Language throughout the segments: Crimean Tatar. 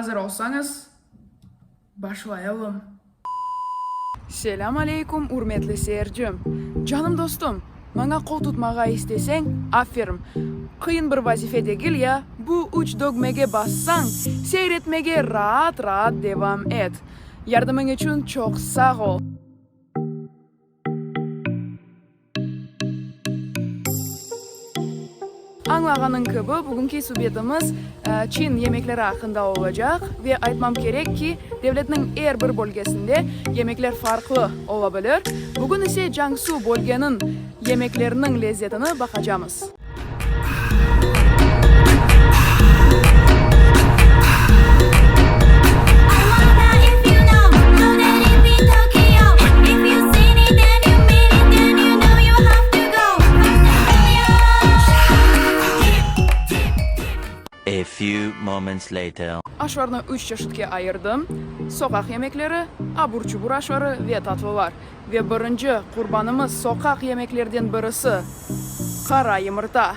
Azır olsañız, başlayalım. Selâm aleyküm, ürmetli seyircim! Canım dostum, maña qol tutmağa isteseñ, aferin! Qıyın bir vazife degil ya, bu üç dögmege bassañ, seyir etmege raat-raat devam et. Yardımıñ içün çoq sağ ol! Añlağanıñ kibi, bugünki subetimiz Çin yemekleri aqqında olacaq ve aytmam kerek ki, devletniñ er bir bölgesinde yemekler farqlı ola bilir. Bugün ise Cangsu bölgeniñ yemekleriniñ lezzetini baqacamız. A few moments later. Aşlarnı üç çeşitke ayırdım, soqaq yemekleri, abur-cubur aşları ve tatlılar. Ve birinci qurbanımız soqaq yemeklerden birisi, qara yımırta.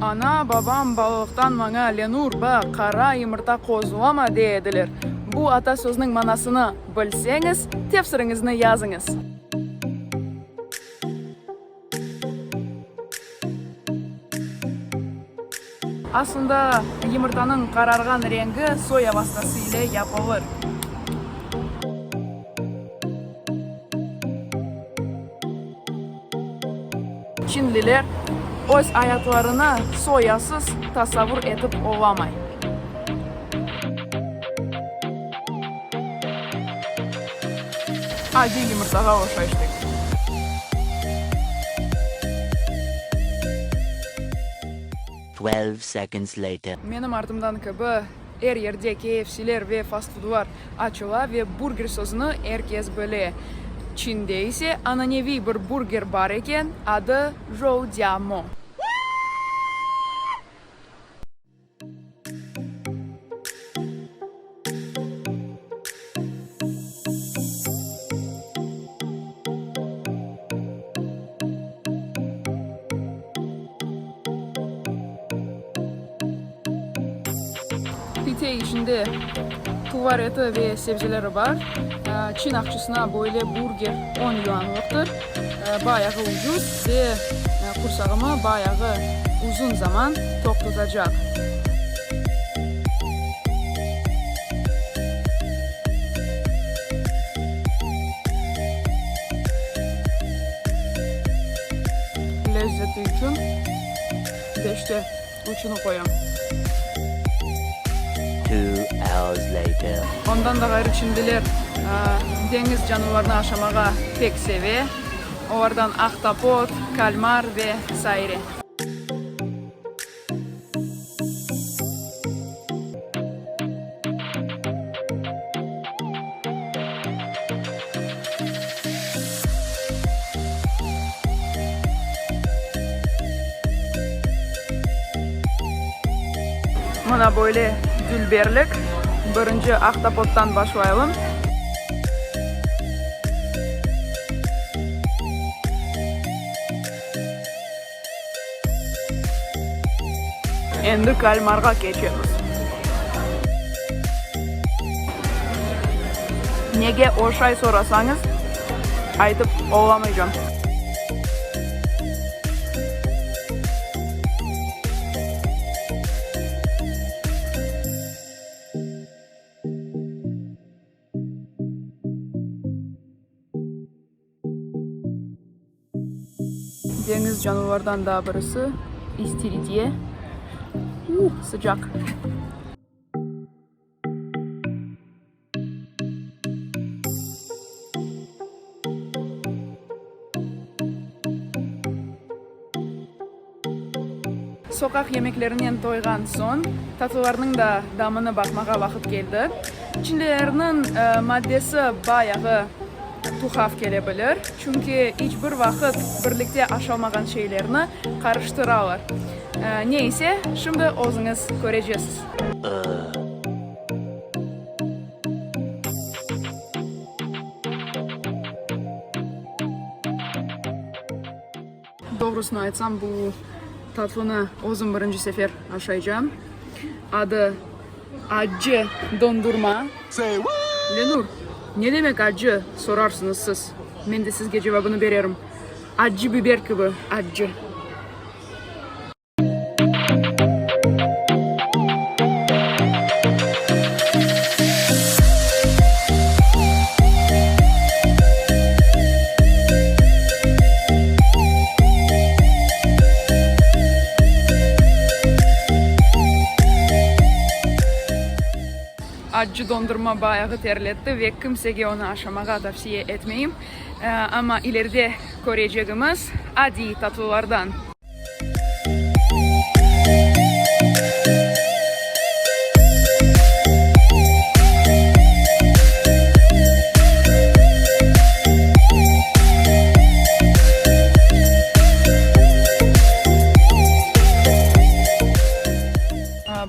Ana, babam balalıqtan maña, Lenur, baq, qara yımırta qozlama, dey ediler. Bu ata sözniñ manasını bilseñiz, tefsiriñizni yazıñız. Aslında, yımırtanıñ qararğan rengi soya vastası ile yapılır. Çinliler öz ayatlarını soyasız tasavvur etip olamay. Adiy yımırtağa oşay işte. Twelve seconds later. Menim artımdan kibi er yerde KFC-ler ve fast-fudlar açıla ve burger sözüni er kes bile. Çinde ise ananeviy bir burger bar eken, adı Roujiamo. Pite içinde tuvar eti ve sebzeleri bar. Çin aqçısına böyle burger on yuanlıqtır. Bayağı ucuz ve qursağımı bayağı uzun zaman toq tutacaq. Lezzeti içün beşte üçüni qoyam. Two hours later. Ondan da ğayrı çinliler deñiz canlılarını aşamağa pek seve. Olardan ahtapot, kalmar ve saire. Mına böyle dülberlik. Birinci ahtapottan başlayalım. Endi kalmarğa keçemiz. Nege oşay sorasañız, aytıp olamaycam. Deñiz canlılardan daa birisi, istiridye. Uh, sıcaq! Soqaq yemeklerinen toyğan soñ, tatlılarnıñ da damını baqmağa vaqıt keldi. Çinlilerniñ maddesi bayağı tuhaf kele bilir, çünki iç bir vaqıt birlikte aşalmağan şeylerni qarıştıralar. Ne ise, şimdi özüñiz körecesiz. Doğrusını aytsam, bu tatlını özüm birinci sefer aşaycam. Adı accı dondurma. Lenur, ne demek accı, sorarsıñız siz. Men de sizge cevabını bererim. Accı biber kibi accı. Accı dondurma bayağı terletti ve kimsege onı aşamağa tavsiye etmeyim. Amma ileride körecegimiz adiy tatlılardan.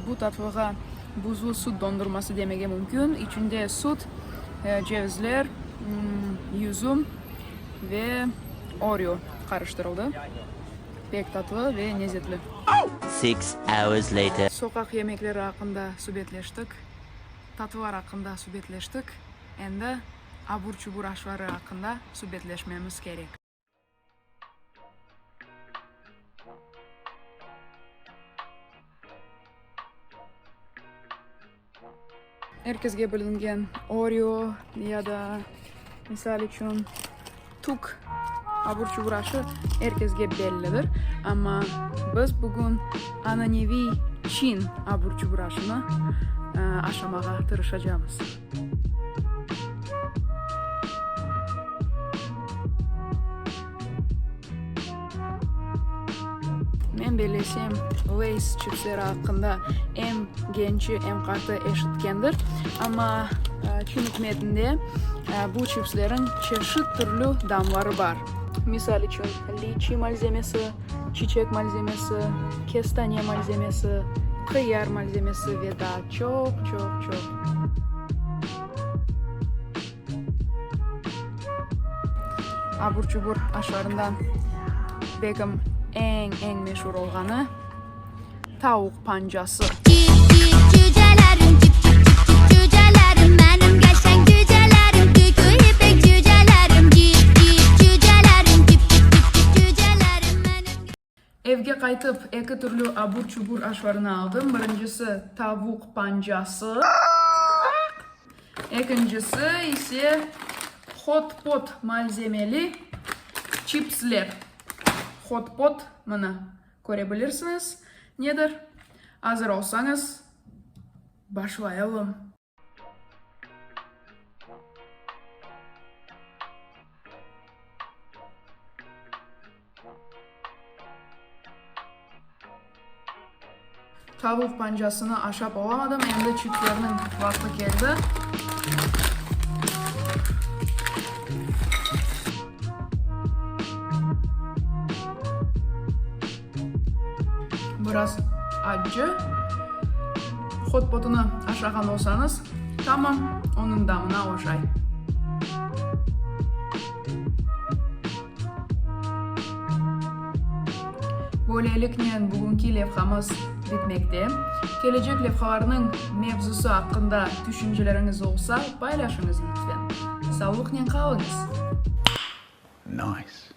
Bu tatlığa buzlu süt dondurması demege mümkün. İçinde süt, cevizler, yüzüm ve Oreo qarıştırıldı. Pek tatlı ve nezetli. Six hours later. Soqaq yemekleri aqqında subetleştik, tatlılar aqqında subetleştik, endi abur-çubur aşları aqqında subetleşmemiz kerek. Er kesge bilingen Oreo ya da, misal içün, tuk abur-çubur aşı er kesge bellidir. Amma biz bugün ananeviy çin abur-çubur aşını aşamağa tırışacamız. Men bellesem, Lays çipsleri aqqında em gençi, em qartı eşitkendir. Amma Çin ükümetinde bu çipslerniñ çeşit türlü damları bar. Misal içün, liçi malzemesi, çiçek malzemesi, kestane malzemesi, qıyar malzemesi ve daa çoq, çoq, çoq. Abur-çubur aşlarından belkim eñ-eñ meşur olğanı, tavuq pancası. Evge qaytıp, eki türlü abur-çubur aşlarını aldım. Birincisi, tavuq pancası, ekincisi ise, hot-pot malzemeli çipsler. Hot-pot, mına, köre bilirsiñiz, nedir. Azır olsañız, başlayalım. Tavuq pancasını aşap olamadım, endi çipslerniñ vaqtı keldi. Biraz accı. Hot-potunı aşağan olsañız, tamam onıñ damına oşay. Böyleliknen bugünki levhamız bitmekte. Kelecek levhalarnıñ mevzusı aqqında tüşünceleriñiz olsa, paylaşıñız lütfen. Savlıqnen qalıñız! Nice.